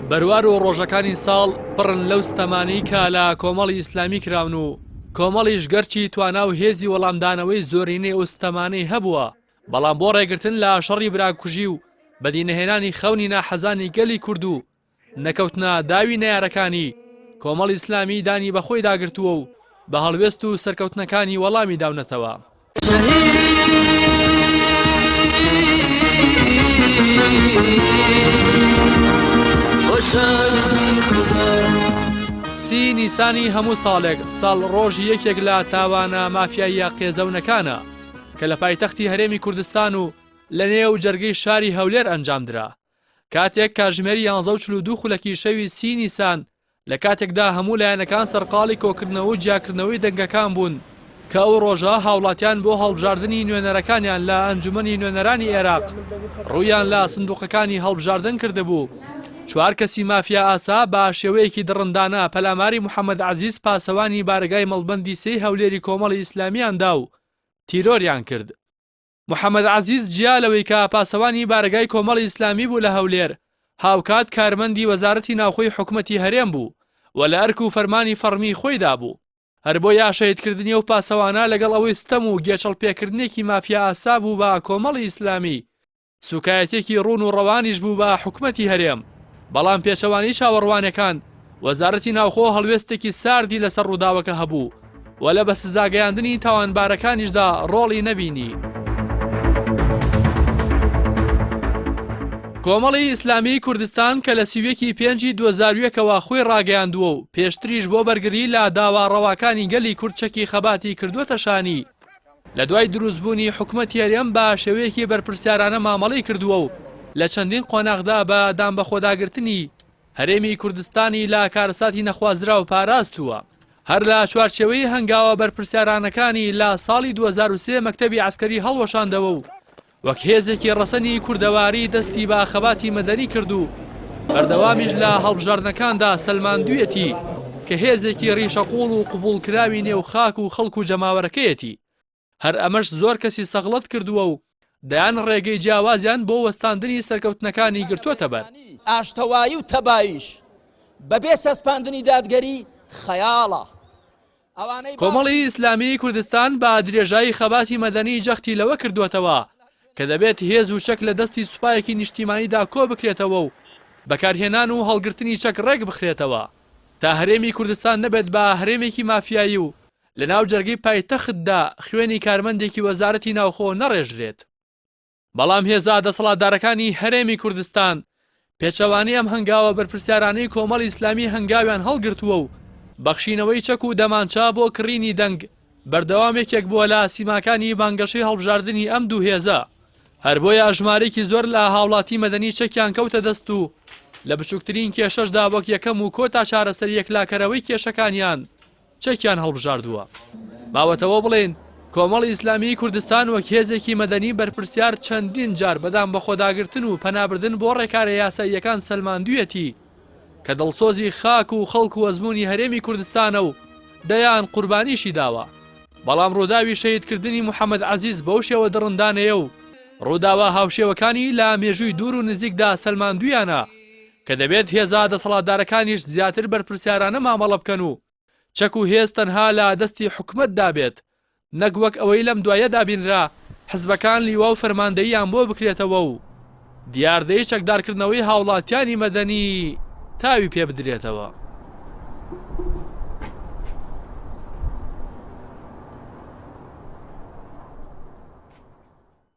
بەروار و ڕۆژەکانی ساڵ پڕن لەو ستەمانەی کە لە کۆمەڵی ئیسلامی کراون و کۆمەڵیش گەرچی توانا و هێزی وەڵامدانەوەی زۆرینەی ئەو ستەمانەی هەبووە بەڵام بۆ ڕێگرتن لە شەڕی براکوژی و بەدینەهێنانی خەونی ناحەزانی گەلی کورد و نەکەوتنە داوی نەیارەکانی، کۆمەڵی ئیسلامی دانی بەخۆیدا گرتووە و بە هەڵوێست و سەرکەوتنەکانی وەڵامی داونەتەوە. سی نیسانی هەموو ساڵێک ساڵڕۆژی یەکێک لە تاوانە مافیاییە قێزەونەکانە کە لە پایتەختی هەرێمی کوردستان و لە نێو جەرگەی شاری هەولێر ئەنجامدرا. کاتێک کاژمێری یانزە و 42 خولەکی شەوی سی نیسان لە کاتێکدا هەموو لایەنەکان سەرقاڵی کۆکردنەوە و جیاکردنەوەی دەنگەکان بوون کە ئەو ڕۆژە هاوڵاتیان بۆ هەڵبژاردنی نوێنەرەکانیان لە ئەنجومەنی نوێنەرانی عێراق ڕوویان لە سندوقەکانی هەڵبژاردن کردبوو چوار کەسی مافیا ئاسا بە شێوەیەکی دڕندانە پەلاماری محەممەد عەزیز پاسەوانی بارەگای مەڵبەندی سێی هەولێری کۆمەڵی ئیسلامیان دا و تیرۆریان کرد. محەمەد عەزیز جیا لەوەی کە پاسەوانی بارەگای کۆمەڵی ئیسلامی بوو لە هەولێر، هاوکات کارمەندی وەزارەتی ناوخۆی حکومەتی هەرێم بوو و لە ئەرک و فەرمانی فەڕمی خۆیدا بوو. هەر بۆیە شەهیدکردنی ئەو پاسەوانە لەگەڵ ئەوەی ستەم و گێچەڵ پێکردنێکی مافیائاسا بوو بە کۆمەڵی ئیسلامی، سوکایەتیەکی ڕوون و ڕەوانیش بوو بە حکومەتی هەرێم، بەڵام پێچەوانەی چاوەڕوانەکان، وەزارەتی ناوخۆ هەڵوێستێکی ساردی لەسەر ڕووداوەکە هەبوو و لە بە سزاگەیاندنی تاوانبارەکانیشدا ڕۆڵی نەبینی. کۆمەڵی ئیسلامیی کوردستان کە لە 31 ی پێنجی 2001 ەوە خۆی ڕاگەیاندووە و پێشتریش بۆ بەرگری لە داوا ڕەواکانی گەلی کورد چەکی خەباتی کردووەتە شانی، لە دوای دروستبوونی حکومەتی هەرێم بە شێوەیەکی بەرپرسیارانە مامەڵەی کردووە و لە چەندین قۆناغدا بە دانبەخۆداگرتنی هەرێمی کوردستانی لە کارەساتی نەخوازراو پاراستووە. هەر لە چوارچێوەی هەنگاوە بەرپرسیارانەکانی لە ساڵی 2003 مەکتەبی عەسکەری هەڵوەشاندەوە و وەک هێزێکی ڕەسەنی کوردەواری دەستی بە خەباتی مەدەنی کرد و بەردەوامیش لە هەڵبژاردنەکاندا سەلماندوویەتی کە هێزێکی ڕیشە قووڵ و قبوڵکراوی نێو خاک و خەڵک و جەماوەرەکەیەتی. هەر ئەمەش زۆر کەسی سەغڵەت کردووە و دەیان ڕێگەی جیاوازیان بۆ وەستاندنی سەرکەوتنەکانی گرتووەتە بەر. ئاشتەوایی و تەباییش بەبێ چەسپاندنی دادگەری خەیاڵە. کۆمەڵی ئیسلامیی کوردستان بە درێژایی خەباتی مەدەنی جەختی لەوە کردووەتەوە کە دەبێت هێز و چەک لە دەستی سوپایەکی نیشتیمانیدا کۆبکرێتەوە و بەکارهێنان و هەڵگرتنی چەک ڕێک بخرێتەوە تا هەرێمی کوردستان نەبێت بە هەرێمێکی مافیایی و لەناو جەرگەی پایتەختدا خوێنی کارمەندێکی وەزارەتی ناوخۆ نەڕێژرێت. بەڵام هێزە دەسەڵاتدارەکانی هەرێمی کوردستان پێچەوانەی ئەم هەنگاوە بەرپرسیارانەی کۆمەڵی ئیسلامی هەنگاویان هەڵگرتووە و بەخشینەوەی چەک و دەمانچە بۆ کڕینی دەنگ بەردەوام یەکێک بووە لە سیماکانی بانگەشەی هەڵبژاردنی ئەم دوو هێزە هەر بۆیە ژمارەیەکی زۆر لە هاوڵاتی مەدەنی چەکیان کەوتە دەست و لە بچووکترین کێشەشدا وەک یەکەم و کۆتا چارەسەری یەکلاکەرەوەی کێشەکانیان چەکیان هەڵبژاردووە. ماوەتەوە بڵێین کۆمەڵی ئیسلامیی کوردستان وەک هێزێکی مەدەنی بەرپرسیار چەندین جار بە دانبەخۆداگرتن و پەنابردن بۆ ڕێکارە یاساییەکان سەلماندوویەتی کە دڵسۆزی خاک و خەڵک و ئەزموونی هەرێمی کوردستانە و دەیان قوربانیشی داوە. بەڵام ڕووداوی شەهیدکردنی محەمەد عەزیز بەو شێوە دڕندانەیە و ڕووداوە هاوشێوەکانی لە مێژووی دوور و نزیکدا سەلماندوویانە کە دەبێت هێزە دەسەڵاتدارەکانیش زیاتر بەرپرسیارانە مامەڵە بکەن و چەک و هێز تەنها لە دەستی حکومەتدا بێت نەک وەک ئەوەی لەم دواییەدا بینرا حزبەکان لیوا و فەرماندەییان بۆ بکرێتەوە و دیاردەی چەکدارکردنەوەی هاوڵاتیانی مەدەنی تاوی پێ بدرێتەوە.